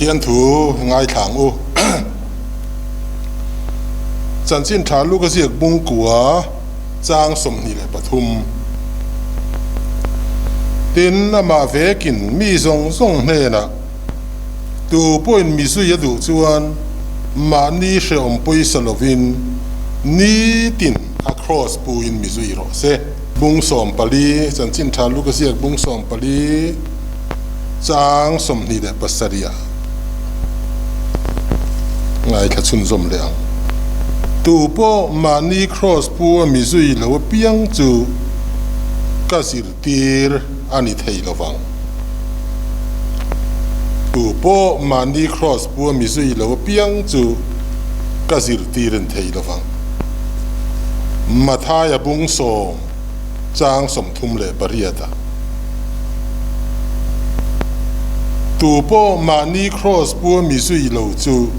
Pathian thu ngaithla ang u. Chanchin tha Luka ziak bungkua chang 23. Tin, amah vekin mi zawng zawng hnenah tu pawhin mi zui a duh chuan mahni hrehawm pawisa lovin nitin a kraws puin mi zui rawh se. Bung 14, Chanchin tha Luka ziak bung 14 chang 27 ah ngaithla chhunzawm leh ang. Tu pawh mahni kraws pu a mi zui lo apiang chu ka zirtir a ni thei lo vang. Tu pawh mahni kraws pu a mi zui lo apiang chu ka zirtir a ni thei lo vang. Mathaia bung sawm chang 38 ah. Tu pawh mahni kraws pu a mi zui lo chu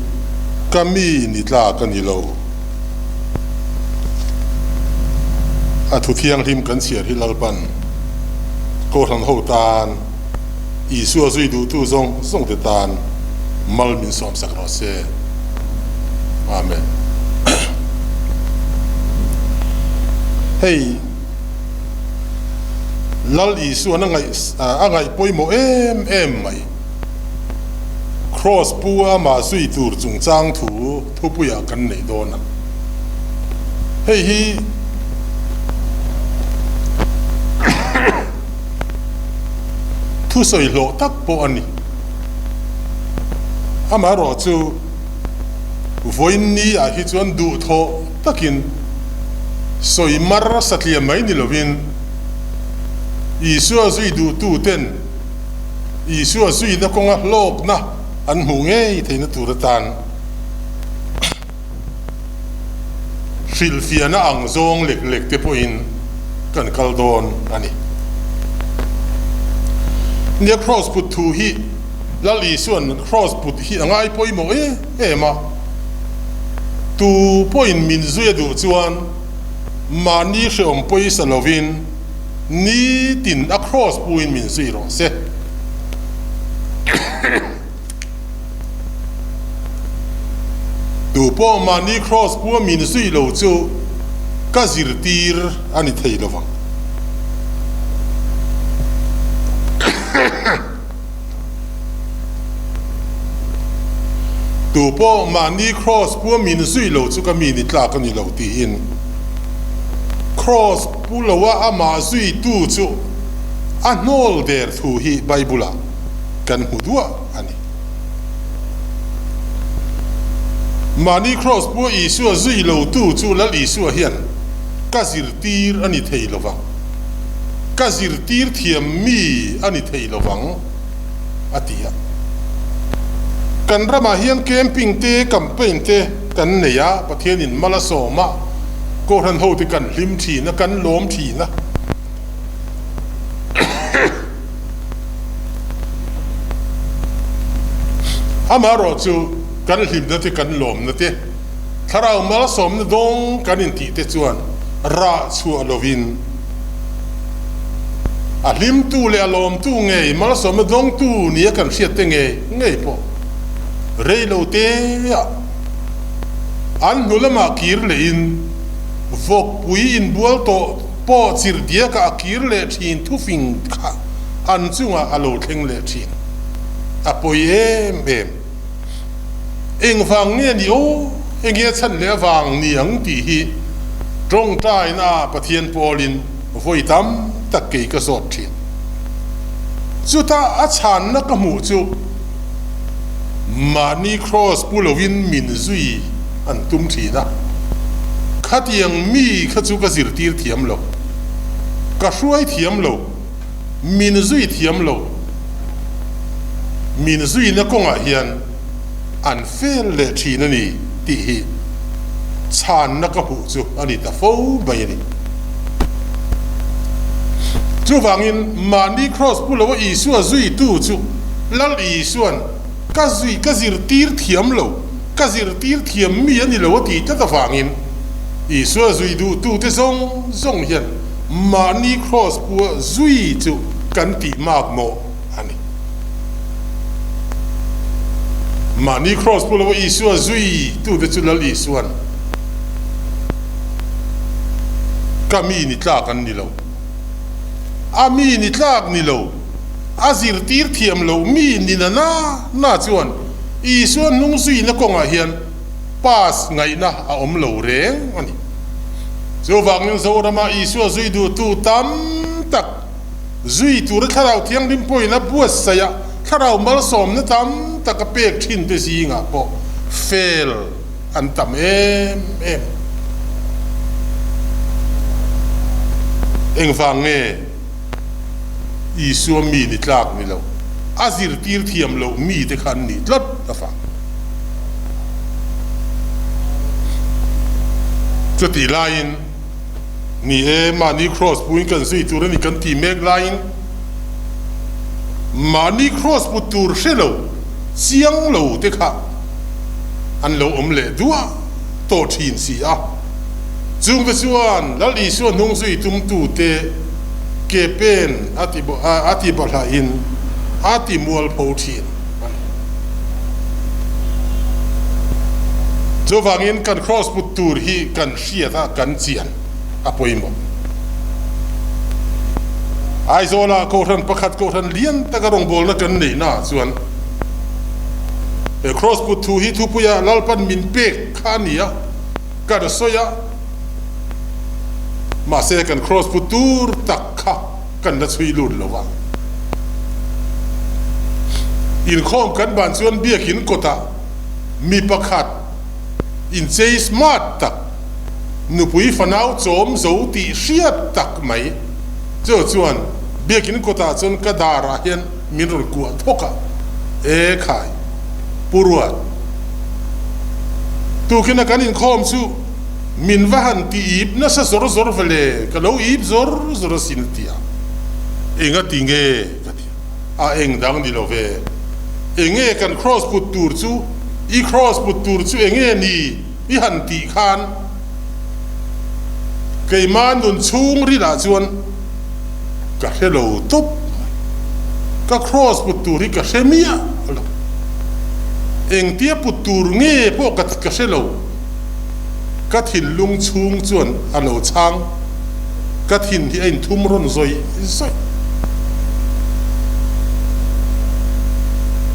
ka mi ni tlak a ni lo. A thu thianghlim kan chhiar hi Lalpan Kohhran ho tan, Isua zui duhtu zawng zawng te tan mal min sawmsak rawh se. Amen. Hei Lal Isuan a ngaih a ngaih pawimawh em em mai. Kraws pu amah zui tur chungchang thu thupuiah kan neih dawn a. Hei hi thusawi hlawh tak pawh a ni. Amaherawh chu vawiin ni ah hi chuan duhthawh takin sawi mar satliah mai ni lovin Isua zui duhtuten Isua zuina kawnga hlawkna an hmuh ngei theihna tur atan hrilhfiahna ang zawng lek lek te pawhin kan kal dawn a ni. Nia Kraws put thu hi Lal Isua'n Kraws put hi a ngai pawimawh em em a, tu pawhin min zui a duh chuan mahni hrehawm pawisa lovin nitin a Kraws puin min zui rawh se. Tu pawh mahni kraws pua min zui lo chu ka zirtir a ni thei lo vang. Tu pawh mahni kraws pua min zui lo chu ka mi ni tlak a ni lo tiin kraws pu loa amah zuitu chu a hnawl der thu hi Bible-ah kan hmu duah a ni. Mahni kraws pawh Isua zui lotu chu Lal Isua hian ka zirtir a ni thei lo vang, ka zirtir thiam mi a ni thei lo vang, a ti a. Kan ramah hian camping te, campaign te kan nei a, Pathianin mal a sawm a, Kohhran hote kan hlim thin a, kan lawm thin a. Amaherawh chu kan hlimna te kan lawmna te, thlarau malsawmna dawng kan intih te chuan rah chhuah lovin a hlimtu leh a lawmtu ngei malsawmna dawngtu nia kan hriat te ngei ngei pawh rei lo te ah an hnu lamah kir lehin vawkpui inbual tawh pawh chirh diakah a kir leh thin thufing kha an chungah a lo thleng leh thin. A pawi em em. Engvang nge ni aw? Enge a chhan leh avang ni ang tih hi tawngtaina ah Pathian pawlin vawi tam tak kei ka zawt thin. Chutah a chhanna ka hmuh chu mahni kraws pu loin min zui an tum thin a, khatiang mi kha chu ka zirtir thiam lo, ka hruai thiam lo, min zui thiam lo, min zuina kawngah hian an fel leh thin a ni tih hi chhanna ka hmuh chu a ni ta fo mai a ni. Chuvangin mahni kraws pu loa Isua zuitu chu Lal Isua'n ka zui ka zirtir thiam lo, ka zirtir thiam mi a ni lo a tih tlat avangin Isua zui duhtute zawng zawng hian mahni kraws pua zui chu kan tih mak mawh a ni. Mahni Kraws pu lova Isua zui tute chu Lal Isuan ka mi ni tlak an ni lo. A mi ni tlak ni lo, a zirtir thiam lo mi ni na na na chuan Isua hnung zuina kawngah hian pass ngaihna a awm lo reng a ni. Chuvangin Zorama Isua zui duhtu tam tak zui tura Thlarau Thianghlim pawhin a buatsaih a, Thlarau malsawmna tam tak a pek thin te zingah pawh fel an tam em em. Engvang nge Isua mi ni tlak ni lo, a zirtir thiam loh mi te kha an nih tlat a fang. Chutih laiin, ni e, mahni kraws puin kan zui tur a ni kan tih mek laiin, mahni kraws put tur hre lo, chiang lo te kha an lo awm leh duah tawh thin si a. Chungte chuan Lal Isua hnung zui tumtute ke pen a ti a ti bahlahin a ti mualpho thin a ni. Chuvangin kan kraws put tur hi kan hriat a, kan chian a pawimawh. Aizawla Kohhran pakhat Kohhran lian taka rawngbawlna kan neihnaah chuan he kraws put thu hi thupuia Lalpan min pek kha a ni a. Kan sawi a, mahse kan kraws pu tur tak kha kan la chhui lut lo a. Inkhawm kan ban chuan biakin kawtah mi pakhat inchei smart tak, nupui fanau chawm zo tih hriat tak mai chu chuan biakin kawtah chuan ka darah hian min rawn kuah thawk a, E khai, Pu Ruat, tukin a kan inkhawm chu min va han ti ip nasa zawr zawr ve le, ka lo ip zawr zawr asin a ti a, eng a ti nge ka ti a, eng dang ni lo ve, eng nge kan kraws put tur chu, i kraws put tur chu eng nge ni i han tih khan keimah nun chhungrilah chuan Ka hre lo tawp mai. Ka cross put tur hi ka hre miah lo. Engtia put tur nge pawh ka ka hre lo. Ka thinlung chhung chuan a lo chhang. Ka thin hi a inthum rawn zawih zawih.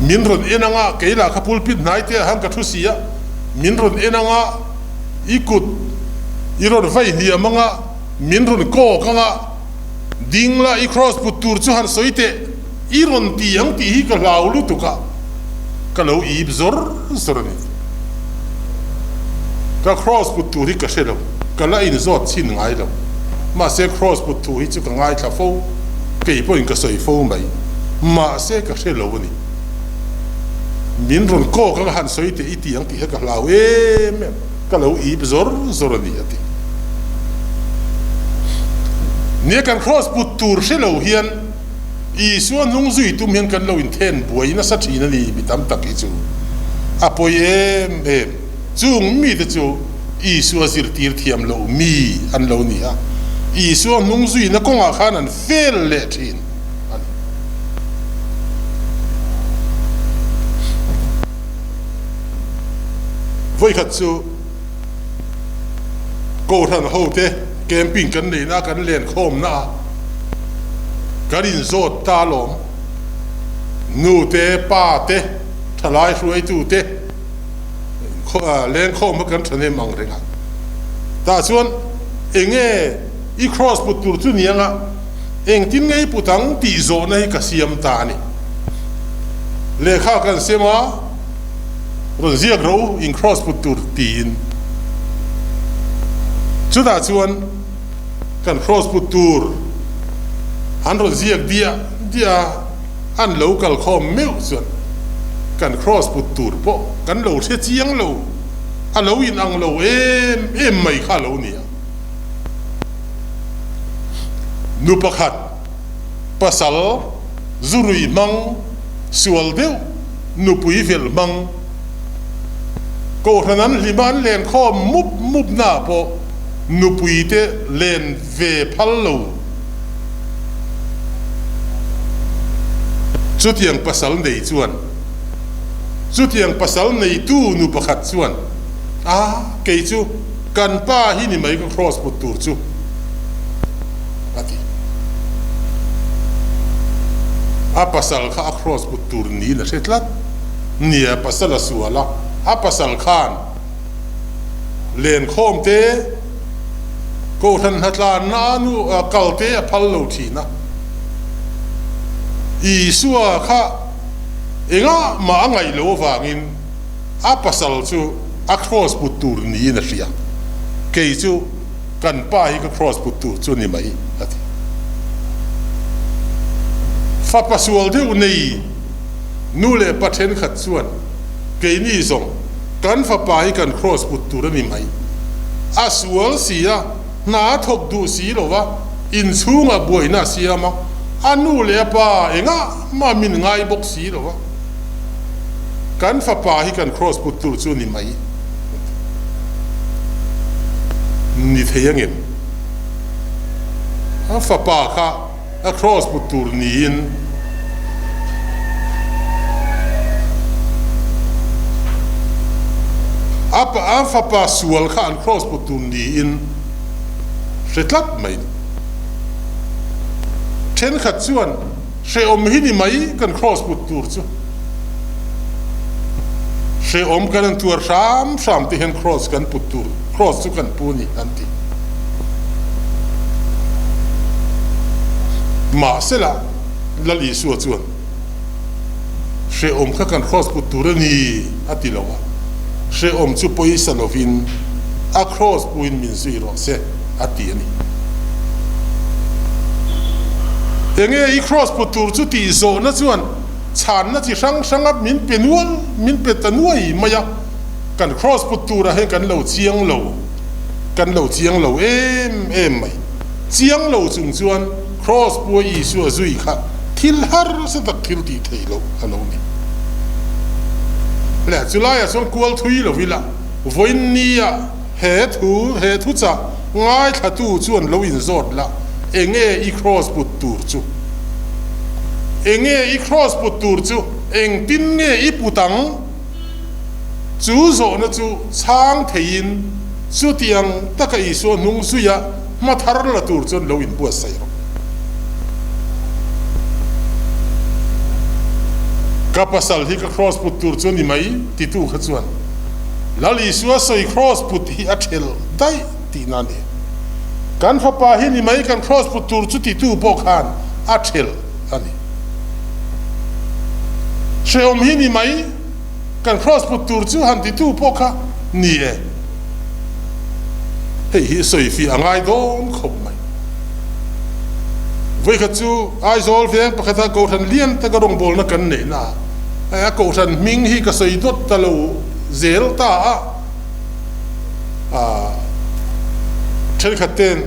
Min rawn en anga kei lah kha pulpit hnai te ah khan ka thu si a, min rawn en anga i kut i rawn vai hniam anga, Min rawn kawk anga ding la i cross put tur chu han sawi teh, i rawn ti ang tih hi ka hlau lutuk a, ka lo ip zawr zawr a ni. Ka cross put tur hi ka hre lo, ka la inzawt chhin ngai lo. Mahse cross put thu hi chu ka ngaithla fo, kei pawhin ka sawi fo mai. Mahse ka hre lo a ni. Min rawn kawk anga han sawi teh i ti ang tih hi ka hlau em em. Ka lo ip zawr zawr a ni a ti. Nia kan kraws put tur hre lo hian Isua hnung zui tum hian kan lo inthen buai nasa thin a ni mi tam tak hi chu a pawi em em. Chung mite chu Isua zirtir thiam lo mi an lo ni a, Isua hnung zuina kawngah khan an fel leh thin a ni. Vawikhat chu Kohhran hote camping kan neihna kan len khawmna ah kan inzawt ta alawm. Nu te, pa te, thalai hruaitu te leng khawm kha kan thahnem ang reng a. Tah chuan enge i cross put tur chu niang a, engtin nge i put ang tih zawhna hi ka siam ta a ni. Lehkha kan sem a. Rawn ziak ro in cross put tur tiin chutah chuan kan cross put tur an rawn ziak diah diah a, an lo kal khawm meuh chuan kan cross put tur pawh kan lo hre chiang lo, a lo in ang lo em em mai kha a lo ni a. Nu pakhat pasal zurui hmang sual deuh nupui velh hmang Kohhran an hlima an len khawm mup mup na pawh nupui te len ve phal lo. Chutiang pasal nei chuan. Chutiang pasal neitu nu pakhat chuan, A, kei chu kan pa hi ni mai ka cross put tur chu, a ti. A pasal kha a cross put tur niin a hre tlat. Nia, pasal a sual a, a pasal khan lenkhawm te, Kohhran hnatlanna a nu kal te a phal lo thin a. Isua kha engah mah a ngaih loh avangin a pasal chu a kraws put tur niin a hria. Kei chu kan pa hi ka kraws put tur chu ni mai, a ti. Fapa sual deuh nei nu leh pa thenkhat chuan keini zawng kan fapa hi kan kraws put tur a ni mai. A sual si a, hna a thawk duh si lo va, inchhungah buaina a siam a, a nu leh a pa engah mah min ngai bawk si lo va, kan fapa hi kan kraws put tur chu ni mai. Ni thei angem? A fapa kha a kraws put tur niin a a fapa sual kha an kraws put tur niin hre tlat mai. Thenkhat chuan hrehawm hi ni mai kan kraws put tur chu. Hrehawm kan an tuar hram hram te hian kraws kan put tur, kraws chu kan pu a ni an ti. Mahsela Lal Isua chuan hrehawm kha kan kraws put tur a ni a ti lo a, hrehawm chu pawisa lovin a kraws puin min zui rawh se a ti a ni. Enge i kraws put tur chu tih zawhna chuan Chhanna chi hrang hranga min pe nual, min pe ta nuai mai a, kan cross put turah hian kan lo chiang lo, kan lo chiang lo em em mai. Chiang lo chung chuan cross pua Isua zui kha thil harsa tak thil tih theih loh a lo ni. Le, chulaiah chuan kual thui lo ila, vawiin nia he thu, he thuchah ngaithlatu chuan lo inzawt la, enge i cross put tur chu? Enge i cross put tur chu engtin nge i put ang? Chu zawhna chu chhang theiin chutiang taka Isua hnung zuia hma thar la tur chuan lo inbuatsaih rawh. Ka pasal hi ka cross put tur chu a ni mai titu kha chuan Lal Isua sawi cross put hi a thelh daih tihna a ni. Kan fapa hi ni mai kan cross put tur chu titu pawh khan a thelh a ni. Hrehawm hi ni mai kan cross put tur chu han titu pawh kha ni e. Hei hi sawifiah a ngai dawn khawp mai. Vawikhat chu Aizawl veng pakhata Kohhran lian taka rawngbawlna kan neihna ah a Kohhran hming hi ka sawi dawt ta lo zel ta a. Thenkhat ten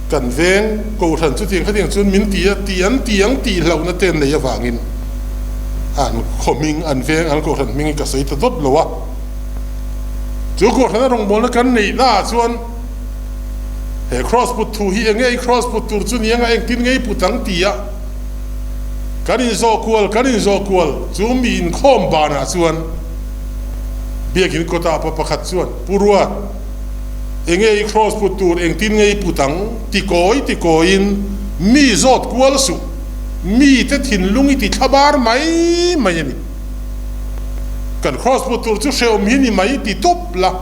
kan veng Kohhran chutiang khatiang chuan min ti a, ti an ti ang tih hlauhna te an nei avangin an khaw hming, an veng, an Kohhran hming hi ka sawi ta dawt lo a. Chu Kohhrana rawngbawlna kan neihna ah chuan he Kraws put thu hi enge i Kraws put tur chu ni anga engtin nge i put ang ti a kan inzawh kual kan inzawh kual chu mi inkhawm banah chuan Biakin kawtah pa pakhat chuan, Pu Ruat, enge i cross put tur engtin nge i put ang? Ti kawi ti kawiin mi zawt kual suh, mite thinlung i ti thlabar mai mai a ni. Kan cross put tur chu hrehawm hi ni mai ti tawp la,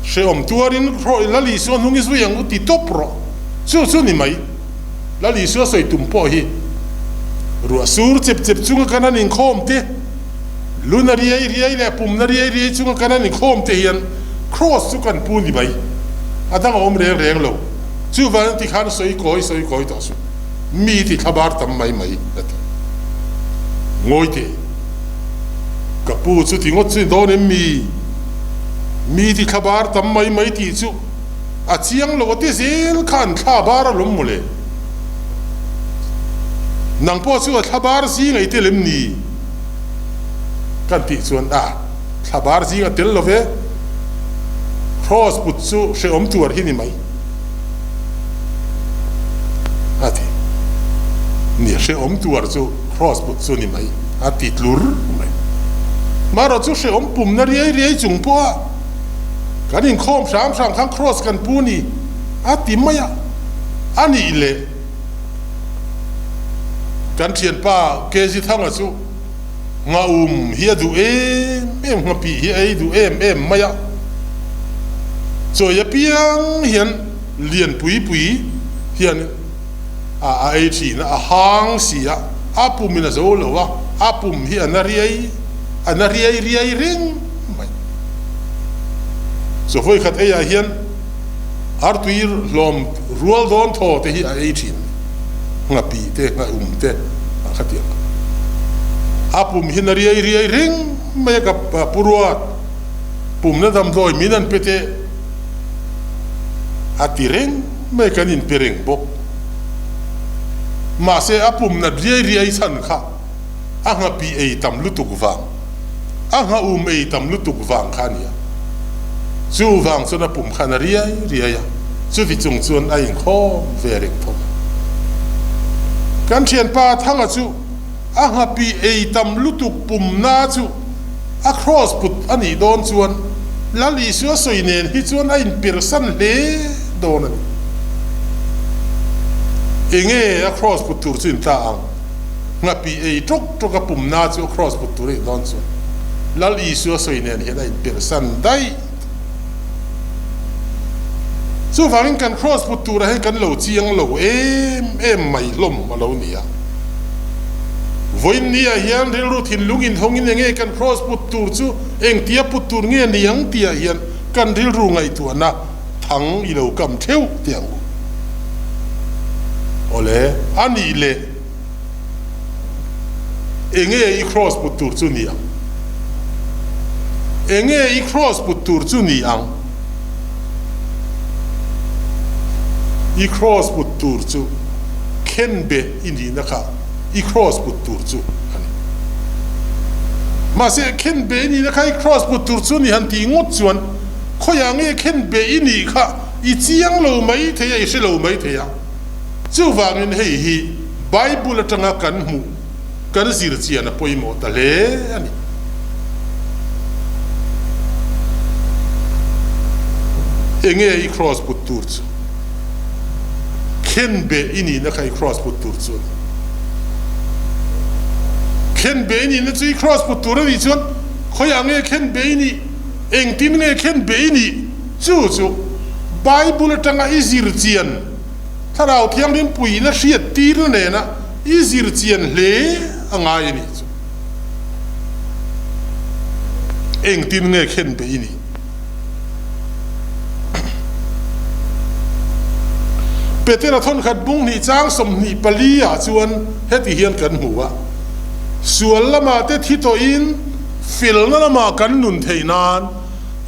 hrehawm tuarin Lal Isua hnung i zui ang u ti tawp rawh, chu chu ni mai. Lal Isua sawi tum pawh hi ruah sur chep chep chunga kan han inkhawm te, Luna riai riai leh pumna riai riai chunga kan han inkhawm te hian Kraws chu kan pu ni mai. A dang a awm reng reng lo. Chuvangin tikhan sawi kawi sawi kawi tawh suh. Mi ti thlabar tam mai mai a ti. Ngawi teh. Ka pu chu ti ngawt chu ni dawn em mi? Mi ti thlabar tam mai mai tih chu a chiang lo a ti zel kha an thlabar alawm mawle. Nang pawh chu a thlabar zing ei tel em ni? Kan tih chuan a thlabar zing a tel lo ve. Kraws put chu hrehawm tuar hi ni mai a ti. Nia, hrehawm tuar chu kraws put chu ni mai a ti tlur mai. Marawh chu hrehawm pumna riai riai chung pawha kan inkhawm hram hram khan Kraws kan pu ni a ti mai a, a nih leh kan thianpa KG Thanga chu Nghaum hi a duh em em, nghapih hi a ei duh em em mai a, chawi apiang hian lian pui pui hian a ei thin a, a hang si a, a pumin a zo lo a, a pum hi a na riai, a na riai riai reng mai. Chaw vawikhat eiah hian artui hlawm rual dawn thaw te hi a ei thin, nghapih te, nghaum te a khatiang kha. A pum hi na riai riai reng mai a, ka pu ruat pumna damdawi min an pe teh a ti reng mai kan inpe reng bawk. Mahse a pum nat riai riai chhan kha a nghapih ei tam lutuk vang, a nghaum ei tam lutuk vang kha a ni a. Chu vang chuan a pum khan a riai riai a, chuti chung chuan a inkhawm ve reng tho. Kan thianpa Thanga chu a nghapih ei tam lutuk pumna chu a kraws put a nih dawn chuan Lal Isua sawi nen hi chuan a inpirsan hle dawn a ni. Enge a kraws put tur chu intla ang? Nghapih ei tawk tawk a pumna chu a kraws put tur a nih dawn chuan Lal Isua sawi nen hian a inpirsan daih. Chuvangin kan kraws put turah hian kan lo chiang lo em em mai hlawm a lo ni a. Vawiinniah hian rilru thinlung inhawngin enge kan kraws put tur chu engtia put tur nge ni ang tihah hian kan rilru ngaihtuahna thang i lo kam theuh teh ang u. Awle, a nih leh enge i kraws put tur chu ni ang? Enge i kraws put tur chu ni ang? I kraws put tur chu khenbeh i nihna kha i kraws put tur chu a ni. Mahse, khenbeh i nihna kha i kraws put tur chu ni han tih ngawt chuan khawiah nge khenbeh i nih kha i chiang lo mai thei a, i hre lo mai thei a. Chuvangin hei hi Bible atanga kan hmuh, kan zir chian a pawimawh ta hle a ni. Enge i kraws put tur chu? Khenbeh i nihna kha i kraws put tur chu a ni. Khenbeh i nihna chu i kraws put tur a nih chuan khawiah nge khenbeh i nih? Engtin nge khenbeh i nih? Chu chu Bible atanga i zir chian Thlarau Thianghlim puiin a hriat tirna nena i zir chian hle a ngai a nih chu. Engtin nge khenbeh i nih? Petera thawnkhat bung hnih chang 24 ah chuan heti hian kan hmu a, Sual lamah te thi tawhin felna lamah kan nun theih nan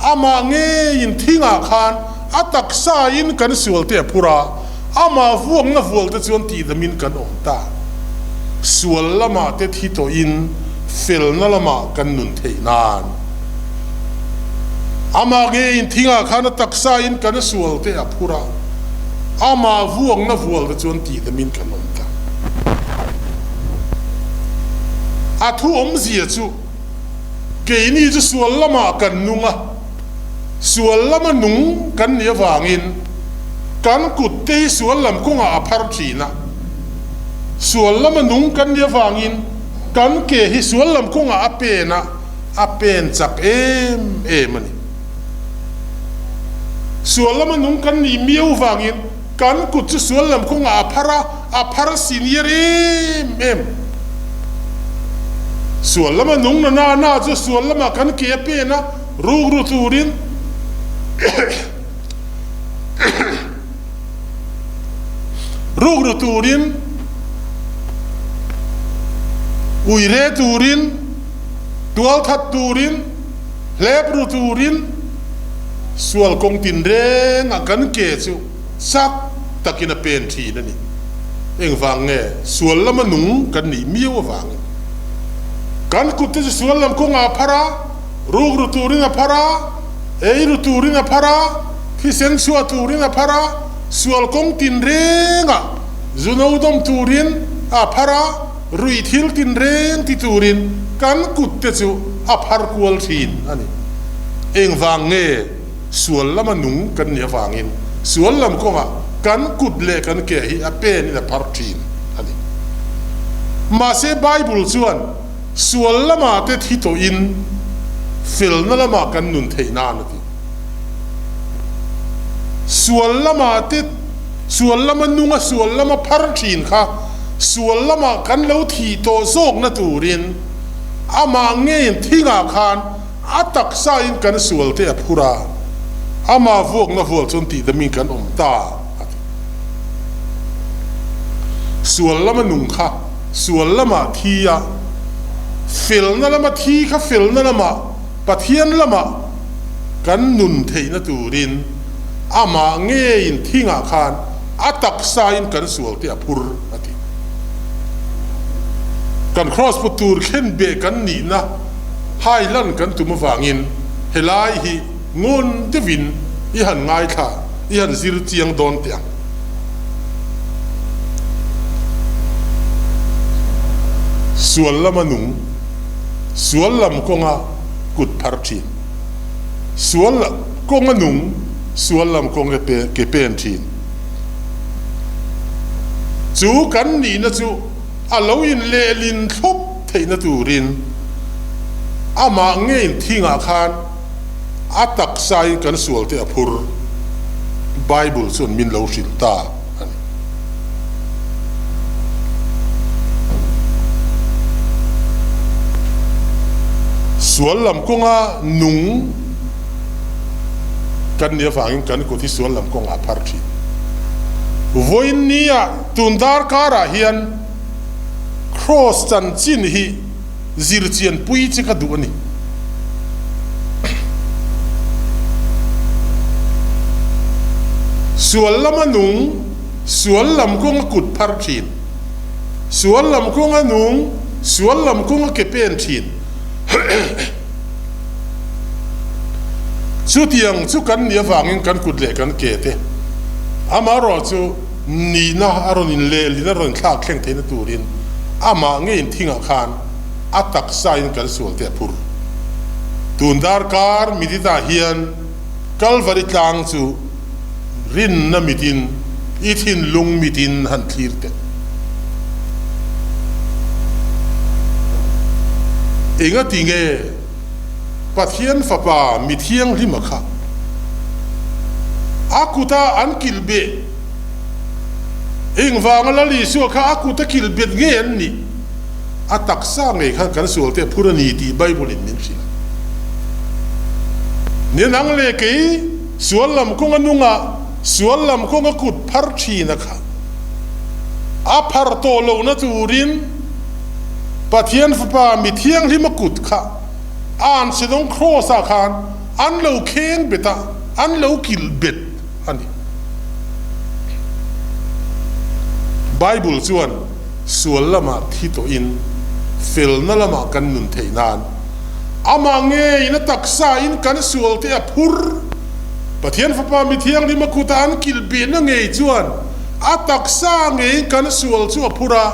amah ngeiin thingah khan a taksain kan sual te a phur a, amah vuakna vual te chuan tihdamin kan awm ta. Sual lamah te thi tawhin felna lamah kan nun theih nan. Amah ngeiin thingah khan a taksain kan sual te a phur a, amah vuakna vual te chuan tihdamin kan awm ta. A thu awmzia chu keini chu sual lamah kan nung a, sual lama nung kan nih avangin kan kut te hi sual lam kawngah a phar thin a, sual lama nung kan nih avangin kan ke hi sual lam kawngah a pen a, A pen chak em em a ni. Sual lama nung kan nih miau vangin kan kut chu sual lam kawngah a phar a, a phar senior em em. Sual lama nung na na na chu sual lamah kan ke a pen a, rukru turin Rukru turin, uire turin, tualthat turin, hlepru turin, sual kawng tinrengah kan ke chu chak takin a pen thin a ni. Engvang nge sual lama nung kan nih miau avangin kan kut te chu sual lam kawngah a phar a, rukru turin a phar a, Eiru turin a phar a, thisen chhuah turin a phar a, sual kawng tinrengah zuno dawm turin a phar a, ruih thil tinreng ti turin kan kut te chu a phar kual thin a ni. Engvang nge sual lama nung kan nih avangin sual lam kawngah kan kut leh kan ke hi a penin a phar thin a ni. Mahse Bible chuan sual lamah te thi tawhin felna lamah kan nun theih nan a ti. Sual lamah te sual lama nunga sual lama phar thin kha sual lamah kan lo thih tawh zawkna turin amah ngeiin thingah khan a taksain kan sual te a phur a, amah vuakna vual chuan tihdamin kan awm ta a ti. Sual lama nung kha sual lamah thi a, felna lama thi kha felna lamah Pathian lamah kan nun theihna turin amah ngeiin thingah khan a taksain kan sual te a phur a ti. Kan kraws put tur thlen beh kan nihna hailan kan tum avangin helai hi ngawn deuhin i han ngaithla, i han zir chiang dawn teh ang. Sual lama nung. Sual lam kawnga kut phar thin. Sual kawnga nung, sual lam kawnga ke pen thin. Chu kan nihna chu a lo in lehlin thlawp theihna turin amah ngeiin thingah khan a taksain kan sualte a phur. Bible chuan min lo hrilh ta. a ni. Sual lam kawnga nung kan nih avangin kan kut hi sual lam kawngah a phar thin. Vawiin nia tun darkarah hian Kraws chanchin hi zirchian pui che ka duh a ni. Sual lama nung, sual lam kawnga kut phar thin. Sual lam kawnga nung, sual lam kawnga ke pen thin. Chutiang chu kan nih avangin kan kut leh kan ke te amaherawh chu nihna a rawn inlehlin a rawn thlak thleng theihna turin amah ngeiin thingah khan a taksa in kan sual te a phur. Tun darkar miditah hian Kalvari tlang chu rinna mitin i thinlung mitin han thlir teh. Engati nge Pathian Fapa mi thianghlima kha a kuta an kilh beh? Engvanga Lal Isua kha a kuta kilh bet nge an nih? A taksa ngei khan kan sual te a phur a ni tih Bible in min hrilh a. Ni nang leh kei sual lam kawnga nunga sual lam kawnga kut phar thin a kha a phar tawh lohna turin Pathian Fapa mi thianghlima kut kha an Sidon Cross ah khan an lo kheng bet a, an lo kilh bet a ni. Bible chuan sual lamah thi tawhin felna lamah kan nun theih nan amah ngeiin a taksa in kan sual te a phur. Pathian Fapa mi thianghlim a kuta an kilh bihna ngei chuan a taksa ngeiin kan sual chu a phur a,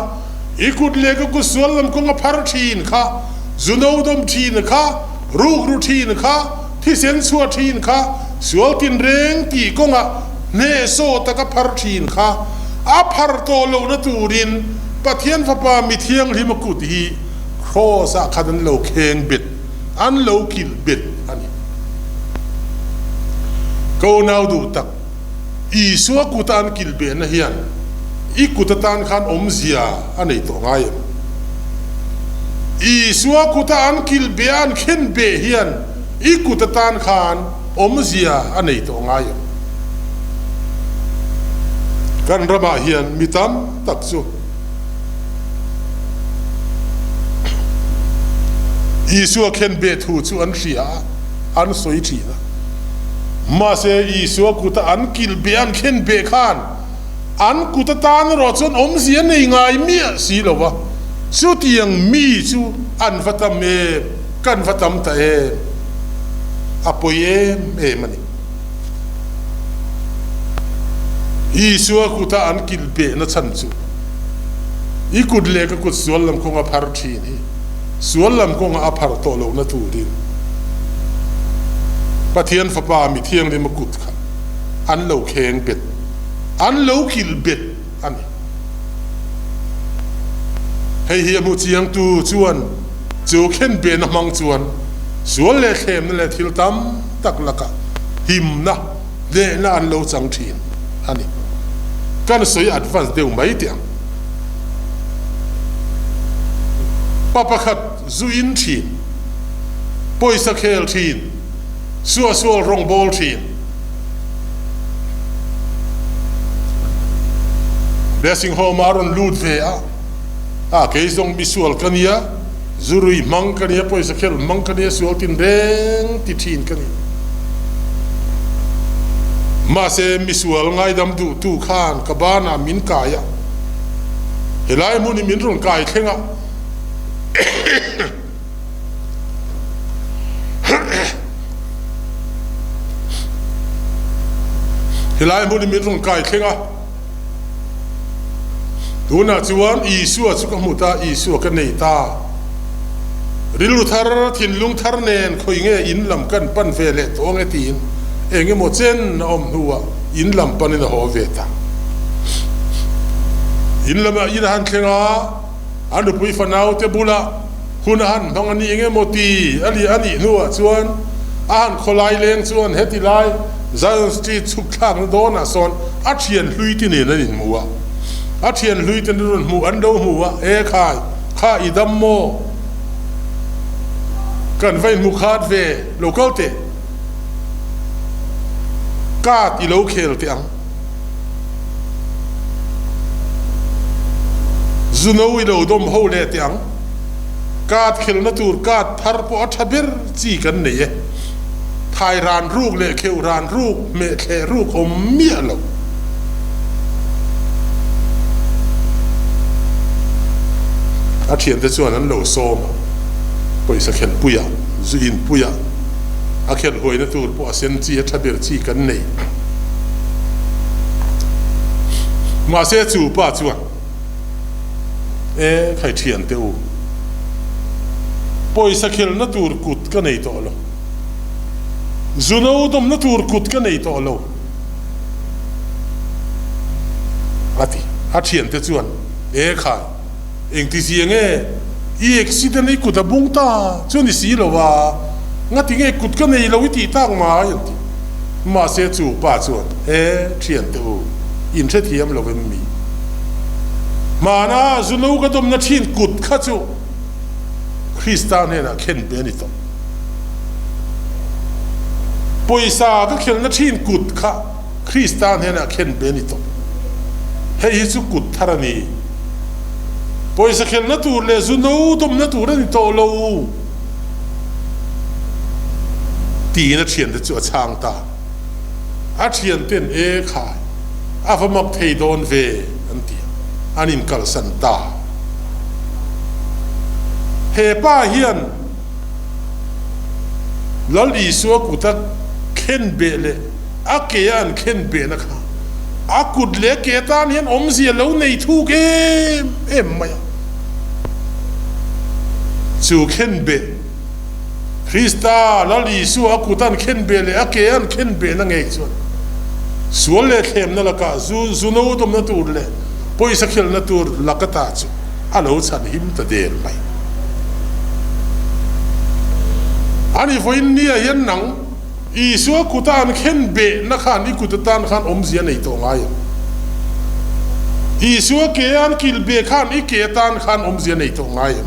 i kut leh ka kut sual lam kawng a phar thin kha, zu no dawm thin kha, rukru thin kha, thisen chhuah thin kha, sual tinreng tih kawngah hnehsawh taka phar thin kha a phar tawh lohna turin Pathian Fapa mi thianghlim a kut hi Kraws ah khan an lo kheng bet, an lo kilh bet a ni. Ka unau duh tak, Isua kuta an kilh behna hian i kut atan khan awmzia a nei tawh ngai em? Isua kuta an kilh beh a an khen beh hian i kut atan khan awmzia a nei tawh ngai em? Kan ramah hian mi tam tak chu Isua khen beh thu chu an hria a, an sawi thin a. Mahse, Isua kuta an kilh beh an khen beh khan an kut atan erawh chuan awmzia nei ngai miah si lo va, chutiang mi chu an va tam em, kan va tam ta em, a pawi em em a ni. Isua kuta an kilh behna chhan chu i kut leh ka kut sual lam kawng a phar thin hi. Sual lam kawngah a phar tawh lohna turin Pathian Fapa mi thianghlim a kut kha an lo kheng bet, an lo kilh bet a ni. Hei hi a hmu chiangtu chuan chu khenbehna hmang chuan sual leh thlemna leh thil tam tak lakah himna, hnehna an lo chang thin a ni. Kan sawi advance deuh mai teh ang. Pa pakhat zu in thin, pawisa khel thin, suahsual rawng bawl thin. Blessing Home ah a rawn lut ve a, a kei zawng misual ka nia, zu rui hmang ka nia, pawisa khel hmang ka nia, sual tin reng ti thin ka ni. Mahse misual ngaidam duhtu khan ka banah min kai a, helai hmun hi min rawn kai thleng a. Helai hmun hi min rawn kai thleng a, tunah chuan Isua chu ka hmu ta, Isua ka nei ta. Rilru thar, thinlung thar nen khawi nge in lam kan pan ve leh tawh ange tiin eng emaw chen a awm hnuah in lam panin a haw ve ta. In lamah in a han thleng a. A nupui fanaute bulah hun a han hmang a ni eng emaw ti a li a nih hnuah chuan a han khawlai leng chuan heti lai Zion Street chhuk thlakna dawnah sawn a thian hlui te nen an inhmu a. A thian hlui te rawn hmuh an lo hmu a, E khai, kha i dam maw? Kan va inhmu khat ve, lo kal teh. Card i lo khel teh ang. Zuno i lo dawm ho leh teh ang. Card khelna tur card thar pawh a tha ber chi kan nei e. Thai ran ruk leh kheuh ran ruk, hmeh thleh ruk awm miah lo. A thiante chuan an lo sawm a, pawisa khelhpuiah, zu inpuiah a khelh huaina tur pawh a sen chi, a tha ber chi kan nei. Mahse chu pa chuan, E khai thiante u, pawisa khelna tur kut ka nei tawh lo, zuno dawmna tur kut ka nei tawh lo, a ti. A thiante chuan, E khai, Engti zia nge i accident i kut a bung ta chu ni si lo a, ngati nge kut ka nei lo i tih tak mai an ti. Mahse chu pa chuan, E thiante u, in hrethiam lo em mi? Hmana zuno ka dawmna thin kut kha chu Krista hnenah khen pe a ni tawh. Pawisa ka khelna thin kut kha Krista hnenah khen pe a ni tawh. Hei hi chu kut thar a ni. Pawisa khelna tur leh zu no dawmna tur a ni tawh lo tiin a thiante chu a chhang ta. A thianten e khai a va mak thei dawn ve an ti a, an inkalsan ta. He pa hian Lal Isua kuta khen beh leh A ke a an khen behna kha a kut leh a ke atan hian awmzia lo nei thuk em em mai a. Chu khen beh, Krista, Lal Isua a kut an khen beh leh a ke an khen behna ngei chuan sual leh thlemna lakah zu zuno dawmna tur leh pawisa khelna tur lak ata chu a lo chhan him ta der mai. Ani vawiin nia hian nang. Isua kuta an khen behna khan i kut atan khan awmzia nei tawh ngai em? Isua ke a an kil beh khan i ke atan khan awmzia nei tawh ngai em?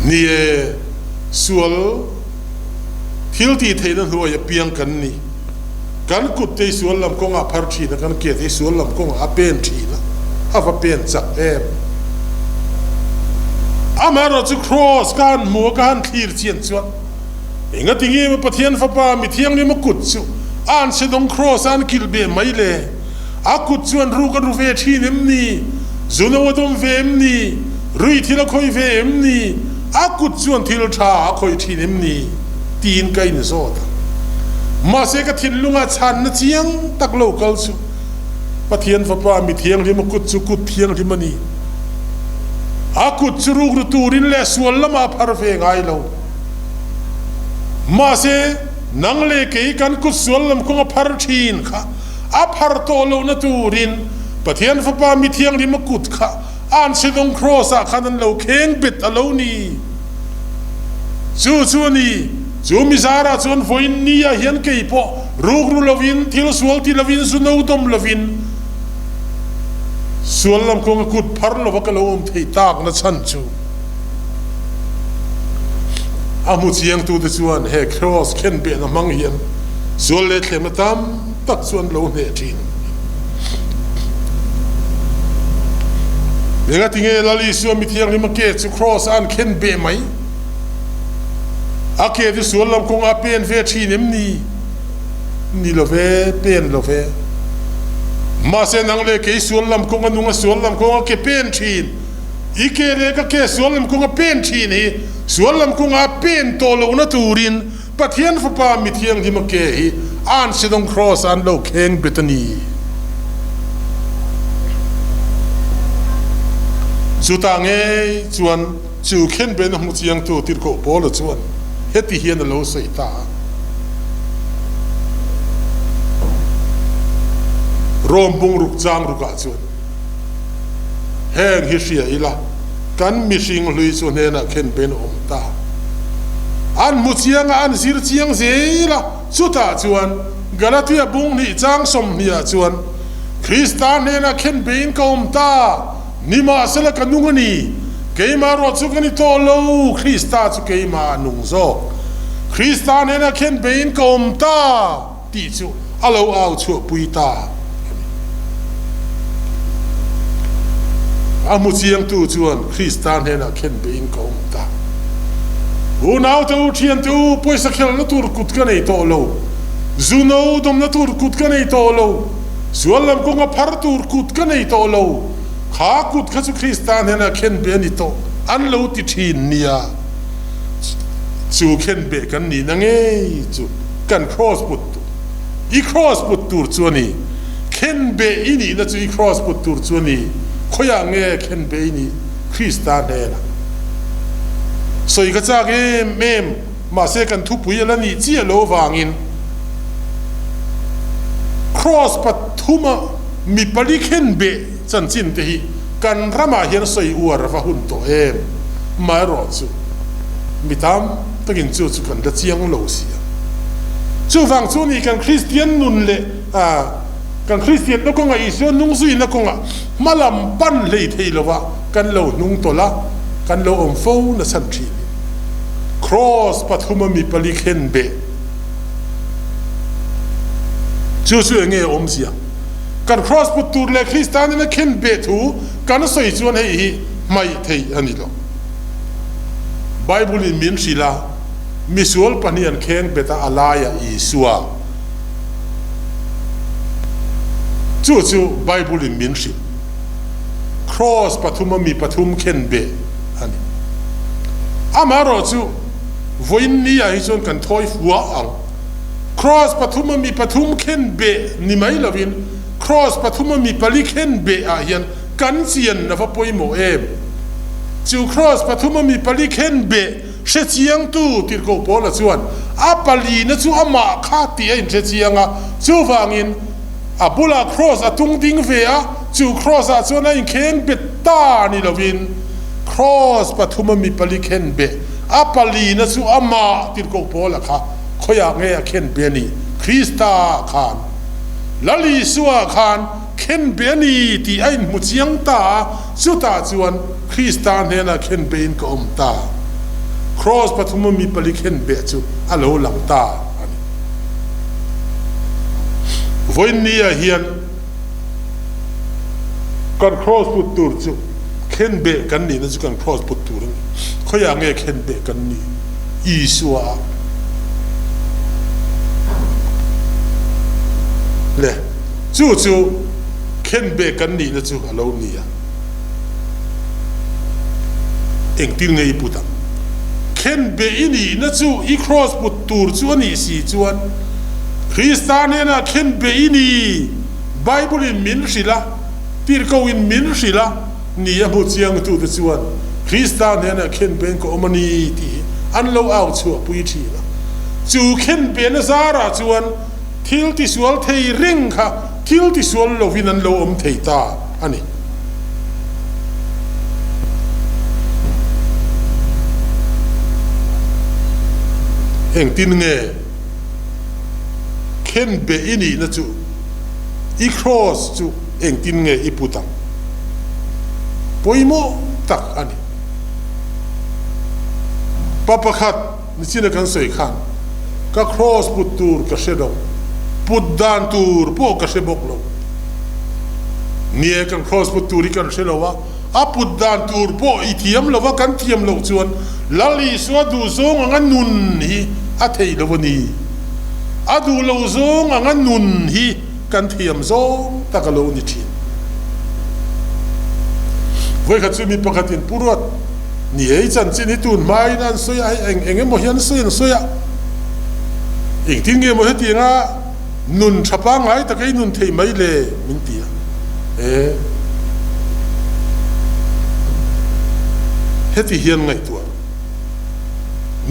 Ni e, sual thil tih theihna hnuai a piang kan ni. Kan kut te i sual lam kawngah a phar thin a, kan ke te i sual lam kawngah a pen thin a, a va pen chak em. Amaherawh chu Kraws ka han hmu a, ka han thlir chian chuan engati nge maw Pathian Fapa mi thianghlim a kut chu a an sedawng Kraws a an kilh beh mai le? A kut chuan ruk a ru ve thin em ni? Zuno a dawm ve em ni? Rui thil a khawih ve em ni? A kut chuan thil tha a khawih thin em ni? Tiin ka inzawt a. Mahse ka thinlungah chhanna chiang tak lo kal chu Pathian Fapa mi thianghlim a kut chu kut thianghlim a ni. A kut chu rukru turin leh sual lamah a phar ve ngai lo. Mahse, nang leh kei kan kut sual lam kawng a phar thin kha a phar tawh lohna turin Pathian Fapa mi thianghlim a kut kha Anchhedawng Kraws ah khan an lo kheng bet a lo ni. Chu chu a ni. Chu mi zarah chuan vawiin ni ah hian kei pawh rukru lovin, thil sual ti lovin, zu no dawm lovin, sual lam kawnga kut phar lova ka lo awm thei tak na chhan chu a hmu chiangtute chuan he Kraws khenbehna hmang hian sual leh thlemna tam tak chu an lo hneh thin. Engatinge Lal Isua mi thianghlim a ke chu Kraws a an khenbeh mai? A ke chu sual lam kawngah a pen ve thin em ni? Ni lo ve, pen lo ve. Mahse nang leh kei sual lam kawng a nung a sual lam kawng a ke pen thin. I ke leh ka ke sual lam kawng a pen thin hi sual lam kawngah a pen tawh lohna turin Pathian Fapa mi thianghlim a ke hi Ansidawng Kraws ah an lo kheng bet a ni. Chutah ngei chuan Chu khenbehna hmu chiangtu Tirhkoh Paula chuan heti hian a lo sawi ta a, Rom bungruk chang rukah chuan heng hi hria ila, kan mihring hlui chu hnenah khenbehna awm ta. An hmu chiang a, an zir chiang zel a, chutah chuan Galatia bung hnih chang 20 ah chuan Krista hnenah khenbehin ka awm ta. Nimahsela ka nung a ni, keimah ruah chu ka ni tawh lo, Krista chu keimah a nung zawk. Krista nena khen beiin ka awm ta tih chu a lo au chhuahpui ta a ni. A hmu chiangtu chuan Krista hnenah khen beiin ka awm ta. Unaute u, thiante u, pawisa khelna tur kut ka nei tawh lo, zu no dawmna tur kut ka nei tawh lo, Sual lam kawnga phar tur kut ka nei tawh lo, kha kut kha chu Krista hnenah khenbeh a ni tawh an lo ti thin nia. Chu khenbeh kan nihna ngei chu kan kraws put tur, i kraws put tur chu a ni. Khenbeh i nihna chu i kraws put tur chu a ni. Khawiah nge khenbeh i nih Krista hnenah? Sawi ka chak em em. Mahse kan thupui a la nih chiah lo vangin Kraws pathuma mi pali khen beh chanchin te hi kan ramah hian sawi uar a va hun tawh em? Amaherawh chu mi tam takin chu chu kan la chiang lo si a. Chuvang chu ni kan Kristian nun leh kan Kristianna kawngah Isua nung zuina kawngah hma lam pan hlei thei lova kan lo hnung tawlh a, kan lo awm fo nasa thin. Kraws pathuma mi pali khen beh. Chu chu enge awmzia? Kan kraws put tur leh Kristanin a khen beh thu kan sawi chuan hei hi hmaih theih a ni lo. Bible in min hrilh a, misual pahnih an kheng bet a, a laiah Isua. Chu chu Bible in min hrilh. Kraws pathuma mi pathum khen beh. a ni. Amaherawh chu vawiin ni ah hi chuan kan thawi fua ang. Kraws pathuma mi pathum khen beh ni mai lovin kraws pathuma mi pali khen beh ah hian kan chian na va pawimawh em? Chu kraws pathuma mi pali khen beh hre chiangtu Tirhkoh Paula chuan a palina chu amah kha tih a inhre chiang a, chuvangin a bulah kraws a tung ding ve a, chu kraws ah chuan a inkheng bet ta ni lovin Kraws pathuma mi pali khen beh a palina chu amah Tirhkoh Paula kha khawiah nge a khen be a ni? Krista khan Lal Isua khan khen be a ni tih a inhmu chiang ta a, chutah chuan Krista hnenah khen bein ka awm ta. Kraws pathuma mi pali khen beh chu a lo lang ta a ni. Vawiinniah hian. Kan kraws put tur chu khenbeh kan nihna chu kan kraws put tur a ni. Khawiah nge khenbeh kan nih? Isua ah. Le, chu chu khenbeh kan nihna chu a lo ni a. Engtin nge i put ang? Khenbeh i nihna chu i kraws put tur chu a nih si chuan Krista hnenah khenbeh i ni. Bible in min hrilh a, tirhkoh in min hrilh a ni a hmu chiangtute chuan. Krista hnenah khenben ka awm a ni tih hi an lo au chhuahpui thin a. Chu khenbena zarah chuan thil tisual thei reng kha thil tisual lovin an lo awm thei ta a ni. Engtin nge khenbe i nihna chu i kraws chu engtin nge i put ang? Pawimawh tak a ni. Pa pakhat nichina kan sawi khan ka kraws put tur ka hre lo, put dan tur pawh ka hre bawk lo. Nie kan kraws put tur hi kan hre lo a, a put dan tur pawh i thiam lo va, kan thiam loh chuan Lal Isua duh zawng anga nun hi a theih lo a ni. A duh lo zawng anga nun hi kan thiam zawng tak a lo ni thin. Vawikhat chu mi pakhatin Pu Ruat ni ei chanchin hi tun hmain an sawi a, hei eng eng emaw hi an sawi an sawi a, engtin nge maw hetianga nun tha pangngai taka i nun thei mai le min ti a, e heti hian ngaihtuah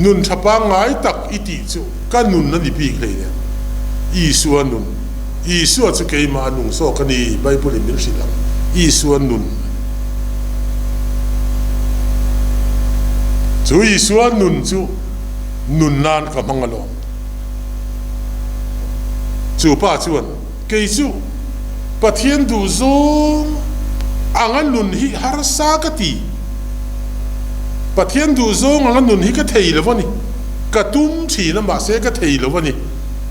nun tha pangngai tak i tih chu ka nun a ni bik hleinem, Isua nun. Isua chu keimah a nung zawk a ni, Bible in min hrilh ang. Isua nun. Chu Isua nun chu nun nan ka hmang alawm. Chu pa chuan, Kei chu Pathian duh zawng anga nun hi harsa ka ti. Pathian duh zawng anga nun hi ka thei lo a ni. Ka tum thin a mahse ka thei lo a ni.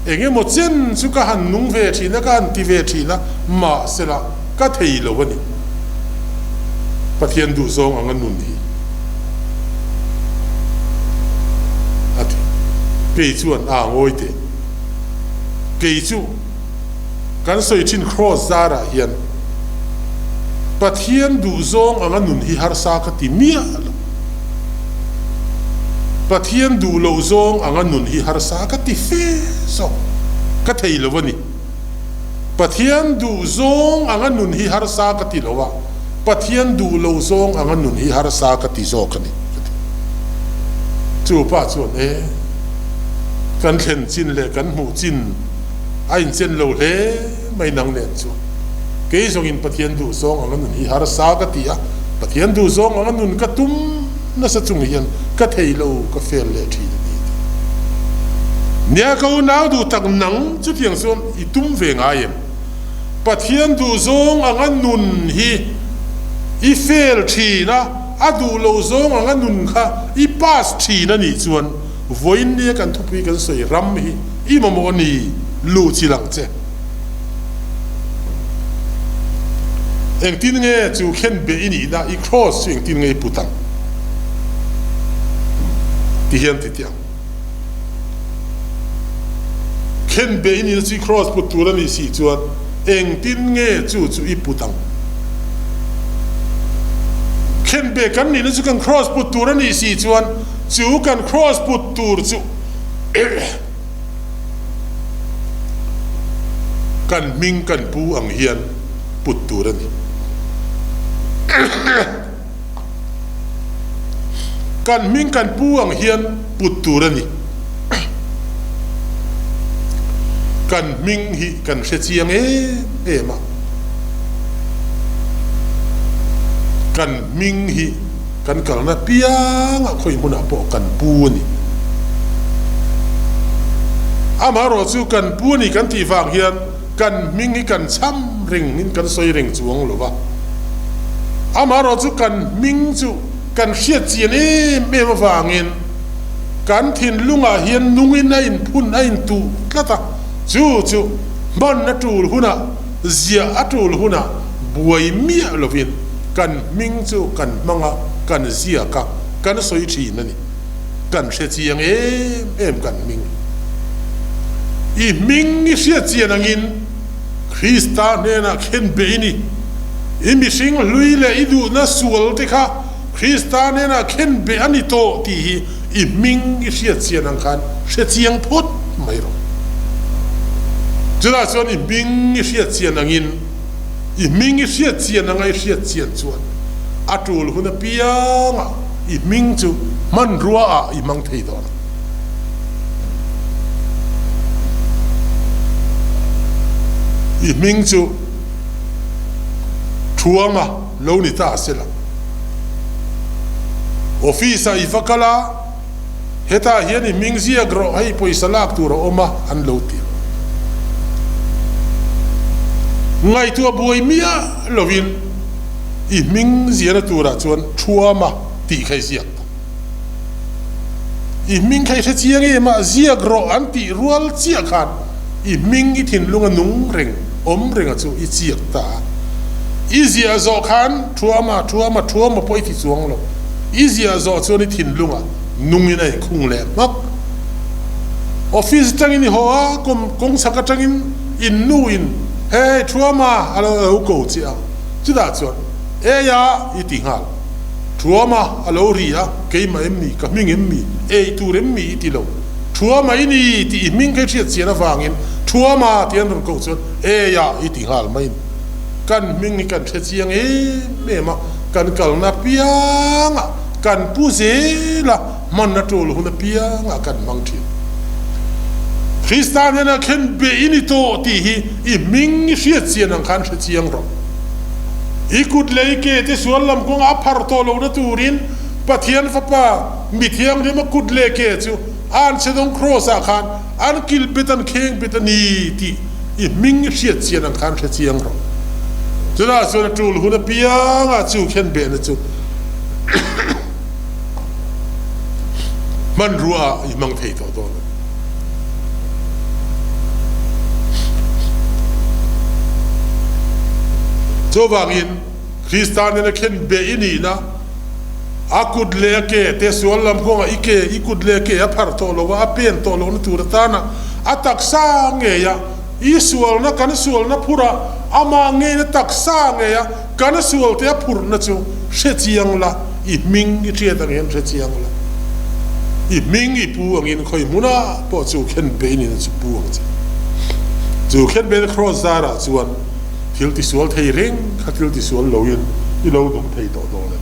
Eng emaw chen chu ka han nung ve thin a, ka han ti ve thin a, mahsela ka thei lo a ni. Pathian duh zawng anga nun hi a ti. Kei chuan a ngawi teh. Kei chu kan sawi thin Kraws zarah hian Pathian duh zawng anga nun hi harsa ka ti miah lo. Pathian duh loh zawng anga nun hi harsa ka ti fe zawk, ka thei lo a ni. Pathian duh zawng anga nun hi harsa ka ti lo a, Pathian duh loh zawng anga nun hi harsa ka ti zawk a ni, ka ti. Chu pa chuan, E, kan thlen chin leh kan hmuh chin a inchen lo hle mai nang nen chuan. Kei zawngin Pathian duh zawng anga nun hi harsa ka ti a, Pathian duh zawng anga nun ka tum nasa chung hian ka thei lo ka fel leh thin a ni a ti. Nia ka unau duh tak nang chutiang chuan i tum ve ngai em? Pathian duh zawng anga nun hi i fel thin a, a duh lo zawng anga nun kha i pass thin a nih chuan vawiin nia kan thupui kan sawi ram hi i mamawh a ni luh chi lang che. Engtin nge chu khen beh i nihna i kraws chu engtin nge i put ang? Ti hian ti teh ang. Khen beh i nihna chu i kraws put tur a nih si chuan engtin nge chu chu i put ang? Khen beh kan nihna chu kan kraws put tur a nih si chuan chu kan kraws put tur chu Kan hming kan pu ang hian put tur a ni. Kan hming kan pu ang hian put tur a ni. Kan hming hi kan hre chiang em em a. Kan hming hi. Kan kalna piangah khawi hmunah pawh kan pu a ni. Amaherawh chu kan pu a ni kan tih vang hian kan hming hi kan cham reng in kan sawi reng chuang lo va. Amaherawh chu kan hming chu kan hriat chian em em avangin kan thinlungah hian nungin a inphun a intuh tlat a, chu chu hman a tul hunah, ziah a tul hunah buai miah lovin, Kan hming chu kan hmang a, kan ziak a, kan sawi thin a ni. Kan hre chiang em em kan hming. I hming i hriat chian angin Krista hnenah khen beh i ni. I mihring hlui leh i duhna sual te kha Krista hnenah khen beh a ni tawh tih hi i hming i hriat chian ang khan hre chiang phawt mai rawh. Chutah chuan i hming i hriat chian angin I hming i hriat chian anga i hriat chian chuan. A tul hun apiangah i hming chu hmanrua ah i hmang thei dawn a. I hming chu Thuama lo ni ta se la. Office ah i va kal a, hetah hian i hming ziak rawh, hei pawisa lak tur a awm a, an lo ti. Ngaihtuah buai miah lovin i hming ziahna turah chuan Thuama tih kha i ziak ta. I hming kha i hre chiang em a, ziak rawh an tih rual chiah khan i hming i thinlung a nung reng, awm reng a chu i chiak ta a. I ziah zawh khan Thuama, Thuama, Thuama pawh i ti chuang lo. I ziah zawh chuan i thinlung a nungin a inkhung leh hmak. Office atangin i haw a, kawng chhak atangin in nu in Hey Thuama a lo ko che a, chutah chuan Eia i ti nghal. Thuama a lo ri a, keimah em ni, ka hming em mi, ei tur em mi i ti lo. Thuama i ni tih i hming kha i hriat chian avangin Thuama tih an rawn koh chuan Eia i ti nghal mai a ni. Kan hming hi kan hre chiang em em a, kan kalna apiangah kan pu zel a, hman a tul hun apiangah kan hmang thin. Krista hnena khen beh i ni tawh tih hi i hming i hriat chian ang khan hre chiang rawh. I kut leh i ke te sual lam kawngah a phar tawh lohna turin Pathian Fapa mi thianghlima kut leh ke chu Anchhedawng Kraws ah khan an kil bet an kheng bet a ni tih i hming i hriat chian ang khan hre chiang rawh. Chutah chuan a tul hun apiangah chu khen behna chu hmanrua ah i hmang thei tawh dawn a ni. Chuvangin, Krista nena khen beh i nihna, a kut leh a ke te sual lam kawngah i ke, i kut leh a ke a phar tawh lo a, a pen tawh lohna tur atana a taksa ngeia i sualna, kan sualna phurh a, amah ngeina taksa ngeia kan sualte a phurhna chu hre chiang la, i hming i hriat angin hre chiang la, i hming i pu angin khawi hmunah pawh chu khen bein in chu pu ang che. Chu khen beina kraws zarah chuan thil tisual thei reng kha thil tisual loin i lo nung thei tawh dawn a ni.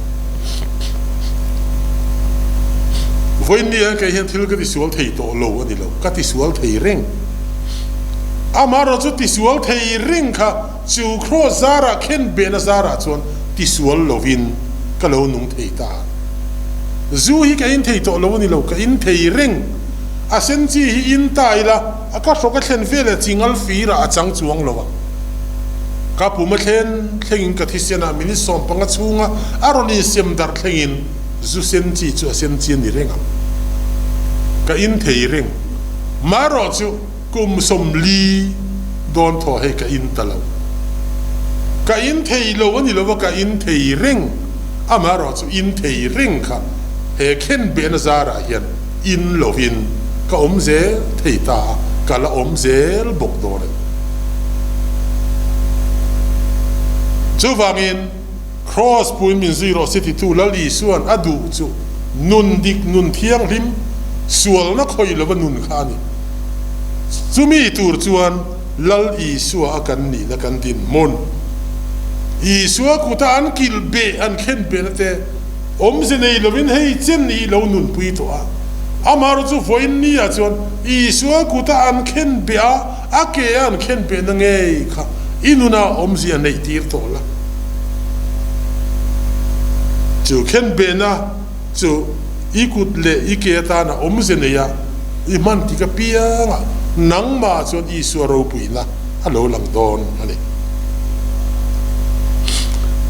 Vawiin hian kei hian thil ka tisual thei tawh lo a ni lo, ka tisual thei reng. Amaherawhchu tisual thei reng kha Chu kraws zarah khen behna zarah chuan tisual lovin ka lo nung thei ta. Zu hi ka in thei tawh lo a ni lo, ka in thei reng. A sen chi hi in ta ila, a ka hrawk a thlen vel leh chingal firah a chang chuang lo a. Ka pum a thlen thlengin ka thisenah minute 15 chhunga a rawn insem darh thlengin zu sen chi chu a sen chi a ni reng ang. Ka in thei reng. Marawhchu. Kum 40 dawn thaw hei ka in ta lo. Ka in thei lo a ni lo va, ka in thei reng. Amaherawh chu in thei reng kha he khen behna zarah hian in lovin ka awm zel thei ta a, ka la awm zel bawk dawn a ni. Chuvangin Kraws puin min zui rawh se titu Lal Isua'n a duh chu nun dik, nun thianghlim, sualna khawih lova nun kha a ni. Chumi tur chuan Lal Isua a kan nihna kan dinhmun. Isua kuta an kilh beh, an khen behna te awmze nei lovin hei chen i lo nunpui tawh a. Amaherawhchu chu vawiin ni ah chuan Isua kuta an khen beh a, A ke a an khen pehna ngei kha i nunah awmzia neih tir tawh la. Chu khen behna chu i kut leh i ke atana awmze nei a i hman tik apiangah nangmah chuan Isua ropuina a lo lang dawn a ni.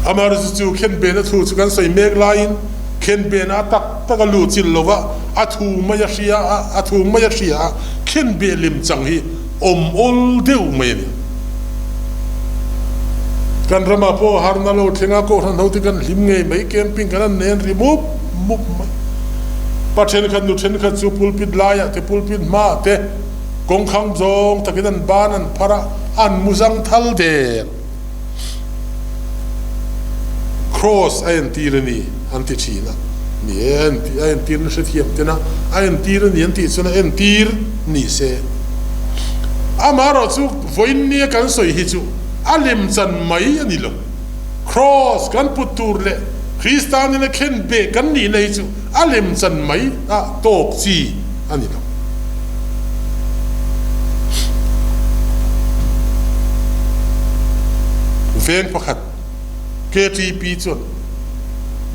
Amaherawhchu chu khen behna thu chu kan sawi mek laiin khen behna a tak tak a lut chilh lo va, a thu mai a hria a, a thu mai a hria a, khen beh lem chang hi awm awl deuh mai a ni. Kan ramah pawh harna lo thleng a, kohhran ho te kan hlim ngei mai, camping kan han nen ri mup mup mai. Pa thenkhat nu thenkhat chu pulpit laiah te pulpit hmaah te kawngkhang zawng takin an ban an phar a, an mu zang thal der. Kraws a entir a ni an ti thin a, ni e a entir a entir na hrethiam ten a, a entir a ni an tih chuan a entir ni se. Amaherawhchu vawiin nia kan sawi hi chu a lemchan mai a ni lo. Kraws kan put tur leh. Krista nena khen beh kan nihna hi chu a lemchan mai a tawk chi a ni lo. Veng pakhat KTP chuan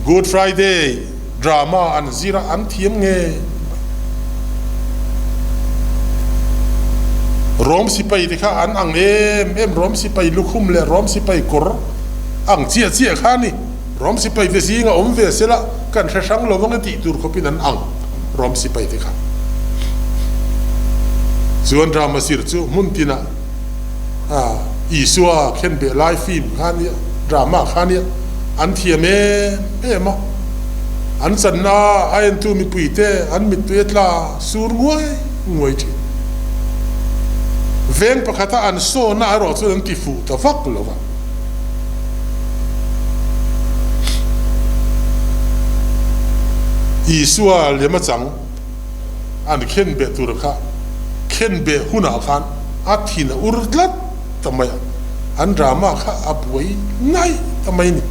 Good Friday drama an zir a, an thiam ngei mai. Rom sipai te kha an ang em em, Rom sipai lukhum leh Rom sipai kawr ang chiah chiah kha a ni. Rom sipai te zinga awm ve sela kan hre hrang lo vang e tih tur khawpin an ang Rom sipai te kha. Chuan drama zir chu hmun tinah Isua khenbeh lai film kha a nia, drama kha a nia, an thiam em em a, an channa a entu mipuite an mittui a tla sur nguai nguai thin. Veng pakhata an sawna erawh chuan an ti fuh ta vak lo va. Isua lem a chang. An khenbeh tur kha khenbeh hunah khan a thin a ur tlat ta mai a, an drama kha a buai ngaih ta mai a ni.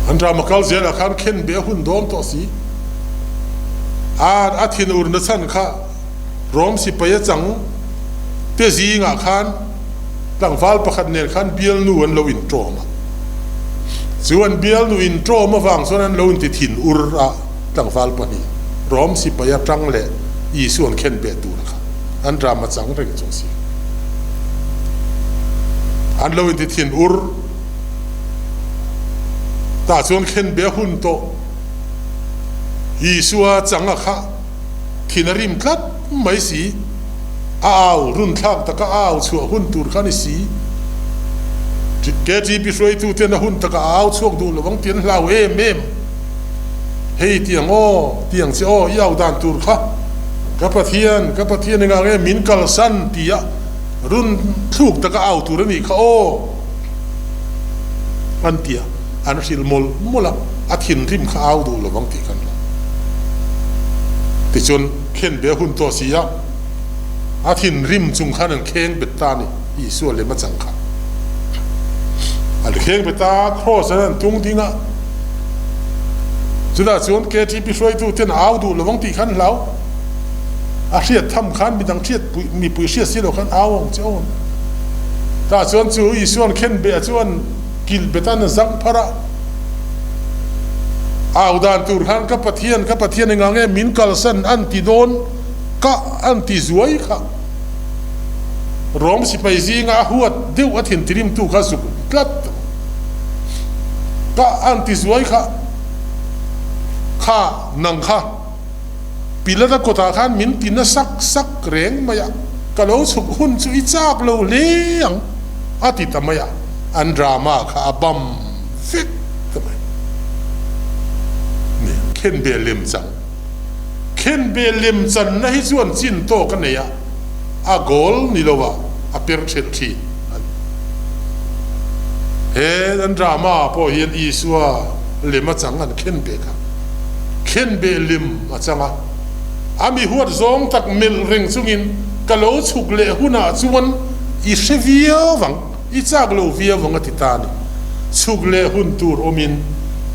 An drama kal zelah khan khenbeh a hun dawn tawh si. A a thin ur na chhan kha Rom sipai a chang te zingah khan Tlangval pakhat nen khan bialnu an lo intawm a, chu an bialnu intawm avang chuan an lo inti thin ur a, tlangval pahnih Rom sipai atang leh Isu an khen beh tur kha an drama chang reng chung si. An lo inti thin ur tah chuan khen beh a hun tawh Isua chang a kha. Thin a rim tlat mai si. A au run thlak taka a au chhuah hun tur kha a ni si. KTP hruaitu ten a hun taka a au chhuak duh lo ang tih an hlau em em. Hei tiang aw, tiang che aw, i au dan tur kha ka Pathian, ka Pathian engah nge min kalsan tia run thluk taka au tur a nih kha aw an tia. An hrilh mawlh mawlh a, a thinrim kha au duh lo vang tih kan hlau. Tichuan, khen be hun tawh si a, a thinrim chung khan an kheng bet ta a ni, Isua lem a chang kha. An kheng bet a, kraws an an tung ding a, chutah chuan KTP hruaitu ten a au duh lo vang tih khan hlau. A hriat tham khan midang hriat pui, mipui hriat si lo khan au ang che awn. Tah chuan chu Isua'n khen beh chuan Kilh betan a zang phar a, au dan tur khan ka Pathian, ka Pathian engah nge min kalsan an ti dawn ka an ti zuai kha. Rom sipai zinga a huat deuh a thintirimtu kha zuk tlat ka an ti zuai kha, kha nang kha Pilata kawtah khan min ti na sak sak reng mai a, ka lo chhuk hun chu i chak lo hle ang a ti ta mai a, an drama kha a bam vek ta mai. Ni, khenbeh lem chang. Khenbeh lem channa hi chuan chin tawk a nei a, a goal ni lo ah a per thelh thin a ni. He an drama pawh hian Isua lem a chang an khenbeh kha. Khenbeh lim a chang a, a mi huat zawng tak melh reng chungin ka lo chhuk leh hunah chuan i hre viau vang, i chak lo viau vang a ti ta a ni. Chhuk leh hun tur awmin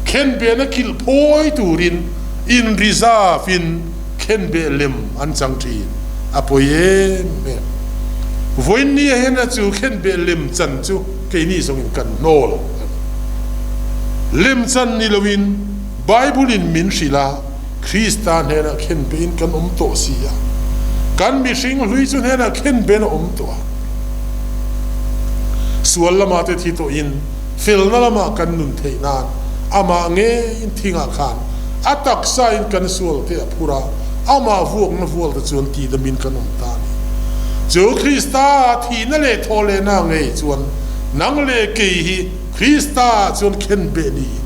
khenbehna kilh phawi turin in reserve in khenbeh lem an chang thin a pawi em em. Vawiinni ah hian a chu khenbeh lem chan chu keini zawngin kan hnawl a ni. Lem chan ni loin. Bible-in min hrilh a, Krista hnenah khenbehin kan awm tawh si a, kan mihring hlui chu hnenah khenben a awm tawh a. Sual lamah te thi tawhin felna lamah kan nun theih nan amah ngeiin thingah khan a taksain kan sual te a phur a, amah vuakna vual te chuan tidamin kan awm ta a ni. Chu Krista thihna leh thawhlehna ngei chuan nang leh kei hi Krista chuan khenbeh niin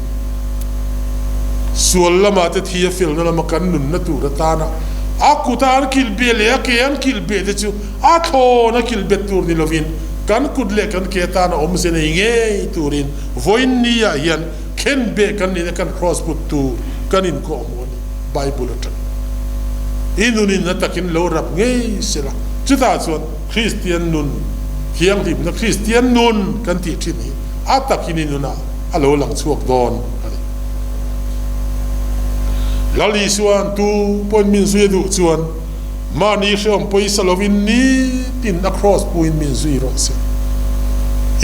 sual lama te thi a felna lama kan nunna tur atana a kuta an kilhbeh leh a ke an kilhbeh te chu a thlawn a kilhbet tur ni lovin kan kut leh kan ke atana awmze nei ngei turin vawiin ni-ah hian khenbeh kan nihna kan kraws put tur kan inkawhhmuh a ni. Bible atangin i nunin a takin lo rap ngei sela chutah chuan Kristian nun thianghlimna Kristian nun kan tih thin hi. A takin i nunah a lo lang chhuak dawn a ni. Lal Isua'n tu pawhin min zui a duh chuan mahni hrehawm pawisa lovin nitin a kraws puin min zui rawh se.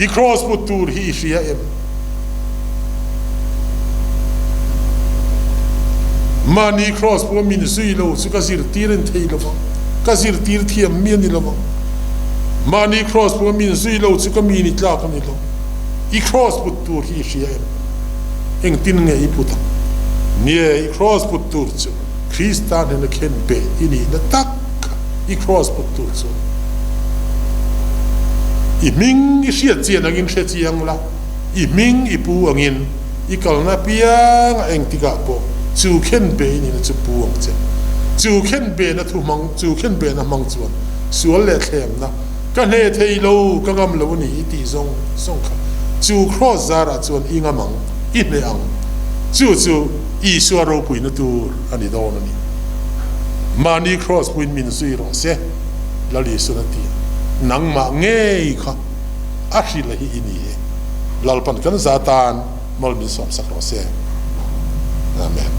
I kraws put tur hi i hria em? Mahni kraws pua min zui lo chu ka zirtir en thei lo vang, ka zirtir thiam mi a ni lo vang. Mahni kraws pua min zui lo chu ka mi ni tlak a ni lo. I kraws put tur hi i hria em? Engtin nge i put ang? Nie, i kraws put tur chu Krista hnena khen beh i nihna tak kha i kraws put tur chu i hming i hriat chian angin hre chiang la, i hming i pu angin i kalna apianga engtikah pawh chu khen beh i nihna chu pu ang che. Chu khen behna thu hmang, chu khen behna hmang chuan sual leh thlemna Ka hneh thei lo, ka ngam lo a ni i tih zawng zawng kha chu kraws zarah chuan i ngam ang, i hneh ang. Chu chu Isua ropuina tur a ni dawn a ni. Mahni kraws puin min zui rawh se, Lal Isuan a ti a, nangmah ngei kha a hrilh a hi i ni e. Lalpan kan za tan mal min sawmsak rawh se. Amen.